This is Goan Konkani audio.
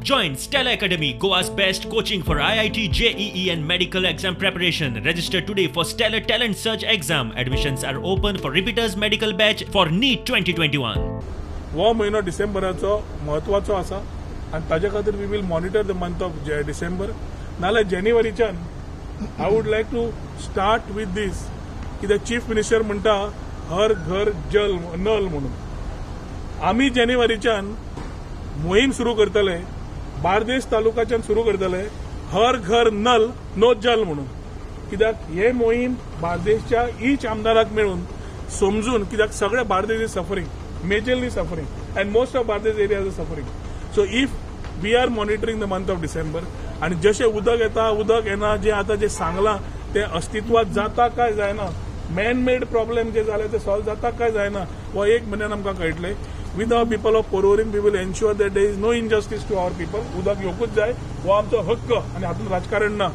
Join Stellar Academy, Goa's best coaching for IIT, JEE and medical exam preparation. Register today for Stellar Talent Search exam. Admissions are open for repeaters medical batch for NEET 2021. हो म्हयनो डिसेंबराचो म्हत्वाचो आसा आनी ताजे खातीर we will monitor the month of December. नाल्यार जानेवारीच्यान I would like to start with this, कित्याक चीफ मिनिस्टर म्हणटा हर घर जल नल म्हणून. आमी जानेवारीच्यान मोहीम सुरू करतले, बार्देस तालुकाच्यान सुरू करतले, हर घर नल नो जल म्हणून. कित्याक हे मोहीम बार्देसच्या ईच आमदाराक मेळून समजून, कित्याक सगळे Bardez is suffering, majorly suffering, and most of Bardez area is suffering. So if we are monitoring the month of December आनी जशें उदक येता उदक येना, जे आतां जे सांगलां तें अस्तित्वात जाता काय जायना, मॅन मेड प्रॉब्लेम जे जाले ते सॉल्व जाता काय जायना, हो एक म्हयन्यान आमकां कळटलें. With our people of Porvorim we will ensure that there is no injustice to our people. उदक येवकूच जाय, हो आमचो हक्क आनी हातूंत राजकारण ना.